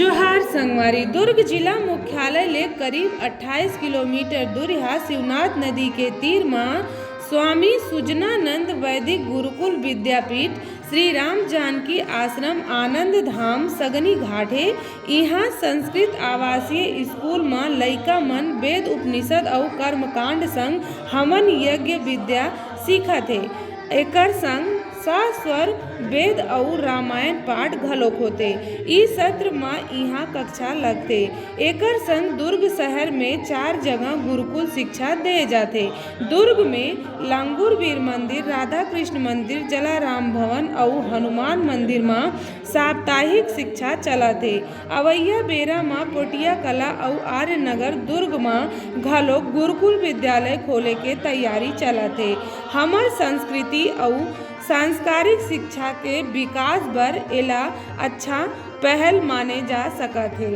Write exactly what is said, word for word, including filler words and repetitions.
जोहार संगवारी, दुर्ग जिला मुख्यालय ले करीब अट्ठाईस किलोमीटर दूरिहा शिवनाथ नदी के तीर म स्वामी सुजनानंद वैदिक गुरुकुल विद्यापीठ श्री राम जानकी आश्रम आनंद धाम सगनी घाट हे। इहाँ संस्कृत आवासीय स्कूल म लइका मन वेद उपनिषद अउ कर्मकांड संग हवन यज्ञ विद्या सीखत हे। एकर संग सस्वर वेद अउ रामायण पाठ घलोक होथे। ई सत्र म इहाँ कक्षा लगथे। एकर संग दुर्ग शहर में चार जगह गुरुकुल शिक्षा दे जाथे। दुर्ग में लांगुर वीर मंदिर, राधा कृष्ण मंदिर, जलाराम भवन अउ हनुमान मंदिर म साप्ताहिक शिक्षा चलत हे। अवइया बेरा म पोटिया कला अउ आर्य नगर दुर्ग म घलोक गुरुकुल विद्यालय खोले के तैयारी चलत हे। हमर संस्कृति अउ सांस्कारिक शिक्षा के विकास बर एला अच्छा पहल माने जा सकत हे।